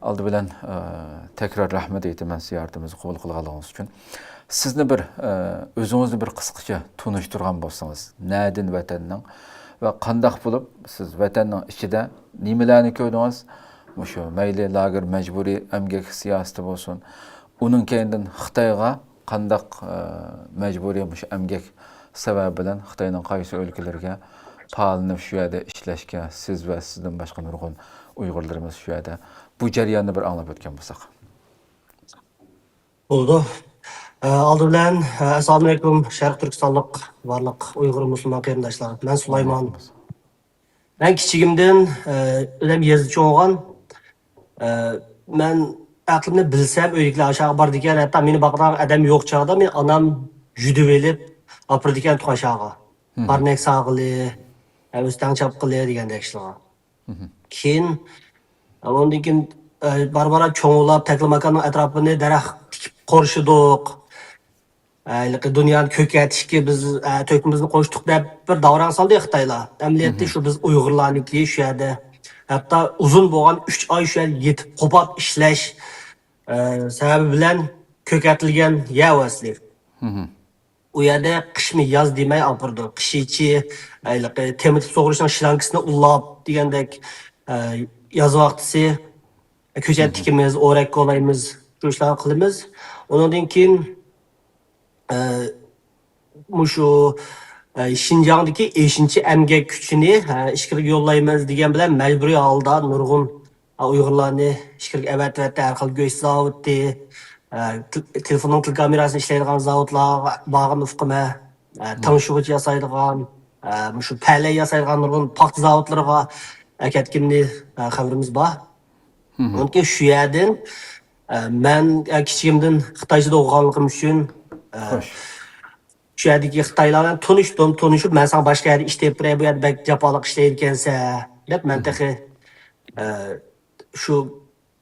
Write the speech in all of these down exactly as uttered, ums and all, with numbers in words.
ئالدى بىلەن، ئە، تەكرار رەھمەت ئېيتىمەن زىيارىتىمىزنى قوبۇل قىلغانلىقىڭىز ئۈچۈن. سىزنى بىر، ئە، ئۆزىڭىزنى بىر قىسقىچە تونۇشتۇرغان بولسىڭىز، نەدىن ۋەتەننىڭ ۋە قانداق بولۇپ سىز ۋەتەننىڭ ئىچىدە نېمىلەرنى كۆردىڭىز؟ مۇشۇ مەيلى لاگېر مەجبۇرىي ئەمگەك سىياسىتى بولسۇن، ئۇنىڭ كەينىدىن خىتايغا قانداق، ئە، مەجبۇرىي مۇشۇ ئەمگەك سەۋەبى بىلەن خىتاينىڭ قايسى ئۆلكىلىرىگە پالىنىپ شۇ يەردە ئىشلەشكە سىز ۋە سىزدىن باشقا نۇرغۇن ئۇيغۇرلىرىمىز شۇ يەردە بۇ جەرياننى بىر ئاڭلاپ ئۆتكەن بولساق. بولىدۇ. ئە، ئالدى بىلەن، ئە، ئەسسالامۇئەلەيكۇم، شەرقىي تۈركىستانلىق بارلىق ئۇيغۇر مۇسۇلمان قېرىنداشلار. مەن سۇلايمان. مەن كىچىكىمدىن، ئە، ئۆزۈم يېزىدا چوڭ بولغان. ئە، مەن ئەقلىمنى بىلسەم، ئۆيدىكىلەر ئاشاغا بارىدىكەن. ھەتتا مېنى باقىدىغان ئادەم يوق چاغدا مېنى ئانام يۈدۈۋېلىپ ئاپىرىدىكەن تۇغقان ئاشاغا. پارنەك ساغىلى، ئە، ئۆستەڭ چاپقىلى دېگەندەك ئىشلارغا. كېيىن، ئە، ئۇندىن كېيىن، ئە، بارا-بارا چوڭلاپ، تەكلىماكاننىڭ ئەتراپىنى دەرەخ تىكىپ قورشىدۇق. ئە، ھېلىقى دۇنيانى كۆكەرتىشكە بىز، ئە، تۆھپىمىزنى قوشتۇق دەپ بىر داۋراڭ سالدى خىتايلار. ئەمەلىيەتتە شۇ بىز ئۇيغۇرلارنىڭكى شۇ يەردە ھەتتا ئۇزۇن بولغان ئۈچ ئاي شۇ يەردە يېتىپ قوپاپ ئىشلەش، ئە، سەۋەبى بىلەن كۆكەرتىلگەن يەر ئۇ ئەسلى. ئۇ يەردە قىشمۇ ياز دېمەي ئاپىرىدۇ. قىشىچى، ھېلىقى تېمىتىپ سۇغۇرۇشنىڭ شلانكىسىنى ئۇلاپ دېگەندەك، ئە، ياز ۋاقتىسى كۆچەت تىكىمىز، ئورەك كولايمىز، شۇ ئىشلارنى قىلىمىز. ئۇنىڭدىن كېيىن، ئە، مۇشۇ، ئە، شىنجاڭدىكى ئېشىنچا ئەمگەك كۈچىنى، ئە، ئىچكىرىگە يوللايمىز دېگەن بىلەن مەجبۇرىي ھالدا نۇرغۇن، ئە، ئۇيغۇرلارنى ئىچكىرىگە ئەۋەتىۋەتتى. ھەر خىل گۆش زاۋۇتى، ئە، تېل-، تېلېفوننىڭ تېلېكامېراسىنى ئىشلەيدىغان زاۋۇتلارغا بارغان ئۇقۇم، ئە، تاڭشۇغۇچ ياسايدىغان، ئە، مۇشۇ پەلەي ياسايدىغان نۇرغۇن پاختا زاۋۇتلىرىغا ئەكەتكىنى، ئە، خەۋىرىمىز بار. ئۇنىڭدىن كېيىن شۇ يەردىن، ئە، مەن، ئە، كىچىكىمدىن خىتايچىدا ئوقۇغانلىقىم ئۈچۈن، ئە، شۇ يەردىكى خىتايلار بىلەن تونۇشتۇم، تونۇشۇپ، مەن ساڭا باشقا يەردە ئىش تېپىپ بېرەي، بۇ يەردە بەك جاپالىق ئىشلەيدىكەنسەن، دەپ مەن تېخى، ئە، شۇ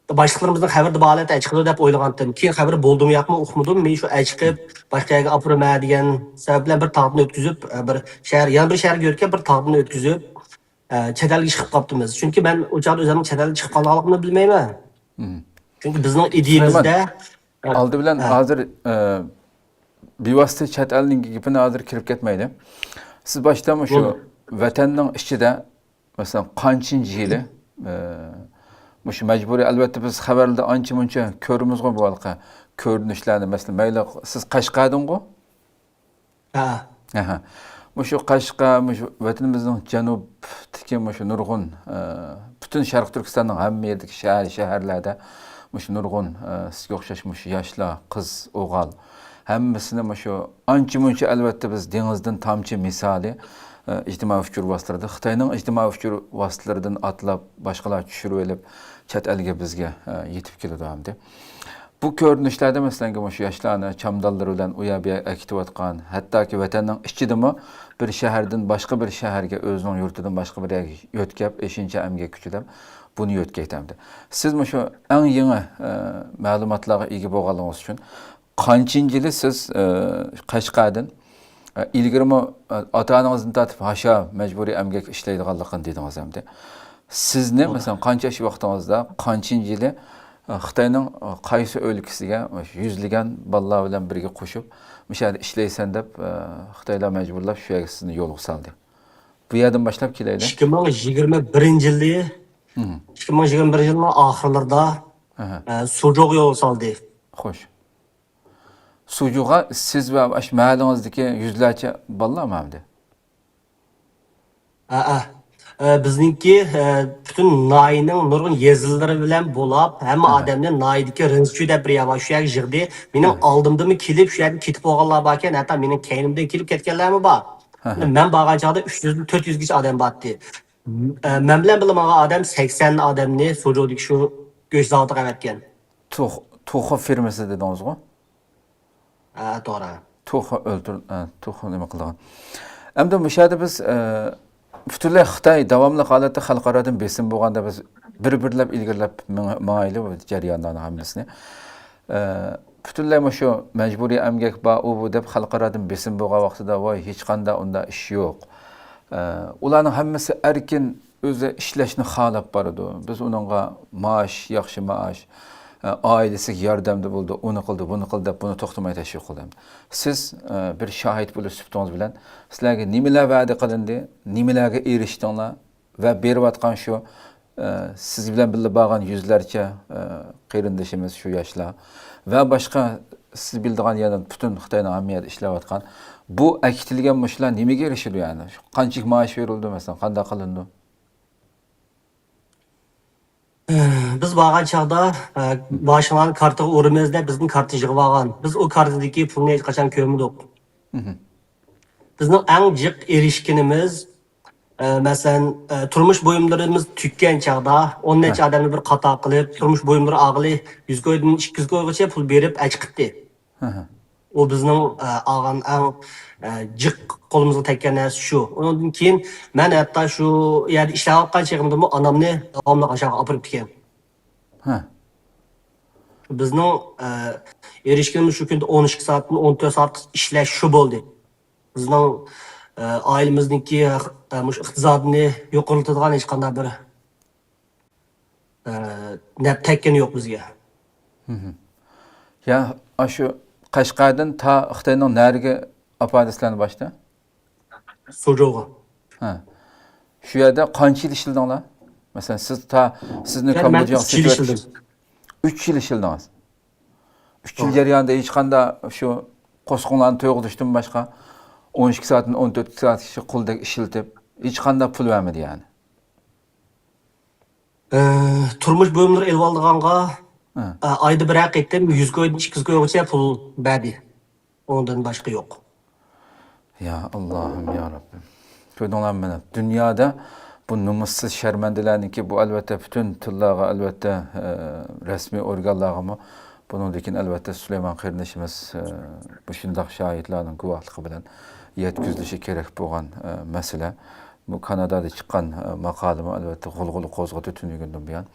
باشلىقلىرىمىزنىڭ خەۋىرى بار ھالەتتە ئەچىقىدۇ دەپ ئويلىغانتىم. كېيىن خەۋىرى بولدىمۇ ياقمۇ ئۇقمىدىم. مېنى شۇ ئەچىقىپ، باشقا يەرگە ئاپىرىمەن دېگەن سەۋەب بىلەن بىر تاغدىن ئۆتكۈزۈپ، ئە، بىر شەھەر، يەنە بىر شەھەرگە يۆتكەپ، بىر تاغدىن ئۆتكۈزۈپ، ئە، چەت ئەلگە چىقىپ قاپتىمىز. چۈنكى مەن ئۇ چاغدا ئۆزۈمنىڭ چەت ئەلگە چىقىپ قالغانلىقىمنى بىلمەيمەن. چۈنكى بىزنىڭ ئىدىيىمىزدە، ئالدى بىلەن ھازىر، ئە، بىۋاسىتە چەت ئەلنىڭ گېپىنى ھازىر كىرىپ كەتمەيلى. سىز باشتا مۇشۇ ۋەتەننىڭ ئىچىدە، مەسىلەن، قانچىنچى يىلى، ئە، مۇشۇ مەجبۇرىي، ئەلۋەتتە، بىز خەۋەردە ئانچە-مۇنچە كۆرىمىزغۇ بۇ ھېلىقى كۆرۈنۈشلەرنى. مەسىلەن، مەيلى، سىز قەشقەردىنغۇ؟ ھە. ئەھە. مۇشۇ قەشقەر، مۇشۇ ۋەتىنىمىزنىڭ جەنۇبتىكى مۇشۇ نۇرغۇن، ئە، پۈتۈن شەرقىي تۈركىستاننىڭ ھەممە يېرىدىكى شەھەر، شەھەرلەردە مۇشۇ نۇرغۇن، ئە، سىزگە ئوخشاش مۇشۇ ياشلار، قىز، ئوغۇل، ھەممىسىنى مۇشۇ ئانچە-مۇنچە، ئەلۋەتتە، بىز دېڭىزدىن تامچە مىسالى، ئە، ئىجتىمائىي ئۇچۇر ۋاسىتىلىرىدا، خىتاينىڭ ئىجتىمائىي ئۇچۇر ۋاسىتىلىرىدىن ئاتلاپ، باشقىلار چۈشۈرۈۋېلىپ، چەت ئەلگە بىزگە، ئە، يېتىپ كېلىدۇ ئەمدى. بۇ كۆرۈنۈشلەردە، مەسىلەن، مۇشۇ ياشلارنى چامدانلىرى بىلەن ئۇ يەر بۇ يەرگە ئەكېتىۋاتقان، ھەتتاكى ۋەتەننىڭ ئىچىدىمۇ بىر شەھەردىن باشقا بىر شەھەرگە، ئۆزىنىڭ يۇرتىدىن باشقا بىر يەرگە يۆتكەپ، ئېشىنچا ئەمگەك كۈچى دەپ بۇنى يۆتكەيتتى ئەمدى. سىز مۇشۇ ئەڭ يېڭى، ئە، مەلۇماتلارغا ئىگە بولغانلىقىڭىز ئۈچۈن، قانچىنچى يىلى سىز، ئە، قەشقەردىن، ئە، ئىلگىرىمۇ، ئە، ئاتا-ئانىڭىزدىن تارتىپ ھاشا مەجبۇرىي ئەمگەك ئىشلەيدىغانلىقىنى دېدىڭىز ئەمدى. سىزنى، مەسىلەن، قانچە ياش ۋاقتىڭىزدا، قانچىنچى يىلى، ئە، خىتاينىڭ، ئە، قايسى ئۆلكىسىگە مۇشۇ يۈزلىگەن بالىلار بىلەن بىرگە قوشۇپ، مۇشۇ يەردە ئىشلەيسەن دەپ، ئە، خىتايلار مەجبۇرلاپ شۇ يەرگە سىزنى يولغا سالدى؟ بۇ يەردىن باشلاپ كېلەيلى. ئىككى مىڭ يىگىرمە بىرىنچى يىلى، ئىككى مىڭ يىگىرمە بىرىنچى يىلنىڭ ئاخىرلىرىدا، ئە، سۇجۇغا يولغا سالدى. خوش. سۇجۇغا سىز ۋە ئاشۇ مەھەللىڭىزدىكى يۈزلەرچە بالىلارمۇ ئەمدى؟ ھەئە. ئە، بىزنىڭكى، ئە، پۈتۈن ناھىيەنىڭ نۇرغۇن يېزىلىرى بىلەن بولاپ، ھەممە ئادەمنى ناھىيەدىكى رىنزىچۈ دەپ بىر يەر بار، شۇ يەرگە يىغدى. مېنىڭ ئالدىمدىمۇ كېلىپ، شۇ يەردىن كېتىپ بولغانلار باركەن، ھەتتا مېنىڭ كەينىمدىن كېلىپ كەتكەنلەرمۇ بار. مەن بارغان چاغدا ئۈچ يۈزدىن تۆت يۈزگىچە ئادەم بارتتى. ئە، مەن بىلەن بىللە ماڭغان ئادەم سەكسەن ئادەمنى سۇجۇدىكى شۇ گۆش زاۋۇتىغا ئەۋەتكەن. توخ-، توخۇ فېرمىسى دېدىڭىزغۇ؟ ھە، توغرا. توخۇ ئۆلتۈر-، ئە، توخۇ نېمە قىلىدىغان. ئەمدى مۇشۇ يەردە بىز، ئە، پۈتۈنلەي خىتاي داۋاملىق ھالەتتە خەلقئارادىن بېسىم بولغاندا بىز بىر-بىرلەپ ئىلگىرىلەپ مېڭ-، ماڭايلى بۇ جەريانلارنىڭ ھەممىسىنى. ئە، پۈتۈنلەي مۇشۇ مەجبۇرىي ئەمگەك بار، ئۇ بۇ دەپ خەلقئارادىن بېسىم بولغان ۋاقتىدا، ۋاي، ھېچقانداق ئۇنداق ئىش يوق. ئە، ئۇلارنىڭ ھەممىسى ئەركىن ئۆزى ئىشلەشنى خالاپ بارىدۇ. بىز ئۇنىڭغا مائاش، ياخشى مائاش، ئە، ئائىلىسىگە ياردەمدە بولىدۇ، ئۇنى قىلدى، بۇنى قىلدى دەپ، بۇنى توختىماي تەشۋىق قىلىمىز. سىز، ئە، بىر شاھىت بولۇش سۈپىتىڭىز بىلەن سىلەرگە نېمىلەر ۋەدە قىلىندى، نېمىلەرگە ئېرىشتىڭلار ۋە بېرىۋاتقان شۇ، ئە، سىز بىلەن بىللە بارغان يۈزلەرچە، ئە، قېرىندىشىمىز، شۇ ياشلار ۋە باشقا سىز بىلىدىغان يەنە پۈتۈن خىتاينىڭ ھەممە يەردە ئىشلەۋاتقان بۇ ئەكېتىلگەن مۇشۇلار نېمىگە ئېرىشىدۇ يەنى؟ قانچىلىك مائاش بېرىلىدۇ مەسىلەن، قانداق قىلىنىدۇ؟ بىز بارغان چاغدا، ئە، باشقىلارنىڭ كارتىغا ئۇرىمىز دەپ بىزنىڭ كارتا يىغىۋالغان. بىز ئۇ كارتىدىكى پۇلنى ھېچقاچان كۆرمىدۇق. مهم. بىزنىڭ ئەڭ جىق ئېرىشكىنىمىز، ئە، مەسىلەن، ئە، تۇرمۇش بۇيۇملىرىمىز تۈگىگەن چاغدا ئون نەچچە ھە. ئادەمنى بىر قاتار قىلىپ، تۇرمۇش بۇيۇملىرى ئالغىلى يۈز كويدىن ئىككى يۈز كويغىچە پۇل بېرىپ ئەچىقىپتى. ھە ھە. ئۇ بىزنىڭ، ئە، ئالغان ئەڭ، ئە، جىق قولىمىزغا تەگكەن نەرسە شۇ. ئۇنىڭدىن كېيىن مەن ھەتتا شۇ يەردە ئىشلەۋاتقان چېغىمدىمۇ ئانامنى داۋاملىق ئاشاغا ئاپىرىپ كېلىپ. ھە. بىزنىڭ، ئە، ئېرىشكىنىمىز شۇ كۈندە ئون ئىككى سائەتتىن ئون تۆت سائەت ئىشلەش شۇ بولدى. بىزنىڭ، ئە، ئائىلىمىزنىڭكى، ئە، مۇشۇ ئىقتىسادىنى يۇقىرىلىتىدىغان ھېچقانداق بىر، ئە، نەپ تەگكىنى يوق بىزگە. مهم. يا، ئاشۇ قەشقەردىن تا خىتاينىڭ نەرىگە ئاپاردى سىلەرنى باشتا؟ سۇجۇغا. ھە. شۇ يەردە قانچە يىل ئىشلىدىڭلار؟ مەسىلەن، سىز تا، سىزنى يەنى مەن كامبودژاغا ئۈچ يىل سېتىۋەت-، ئىشلىدىم. ئۈچ يىل ئىشلىدىڭىز. ئۈچ يىل توغرا. جەريانىدا ھېچقانداق شۇ قوسۇقۇڭلارنى تويغۇزۇشتىن باشقا ئون ئىككى سائەتتىن ئون تۆت سائەتكىچە قۇلدەك ئىشلىتىپ، ھېچقانداق پۇل بەرمىدى يەنى. ئە، تۇرمۇش بۇيۇملىرى ئېلىۋالىدىغانغا، ھە. ئە، ئايدا بىرەر قېتىم يۈز كويدىن ئىككى يۈز كويغىچە پۇل بەردى. ئۇنىڭدىن باشقا يوق. يا ئاللاھىم، يا رەببىم. كۆردۈڭلارمۇ مانا، دۇنيادا بۇ نومۇسسىز شەرمەندىلەرنىڭكى، بۇ ئەلۋەتتە پۈتۈن تىللارغا، ئەلۋەتتە، ئە، رەسمىي ئورگانلارغىمۇ، بۇنىڭدىن كېيىن ئەلۋەتتە سۇلايمان قېرىندىشىمىز، ئە، مۇشۇنداق شاھىتلارنىڭ گۇۋاھلىقى بىلەن يەتكۈزۈلۈشى كېرەك بولغان، ئە، مەسىلە. بۇ كانادادا چىققان، ئە، ماقالىمۇ ئەلۋەتتە غۇلغۇلا قوزغىدى تۈنۈگۈندىن بۇيان.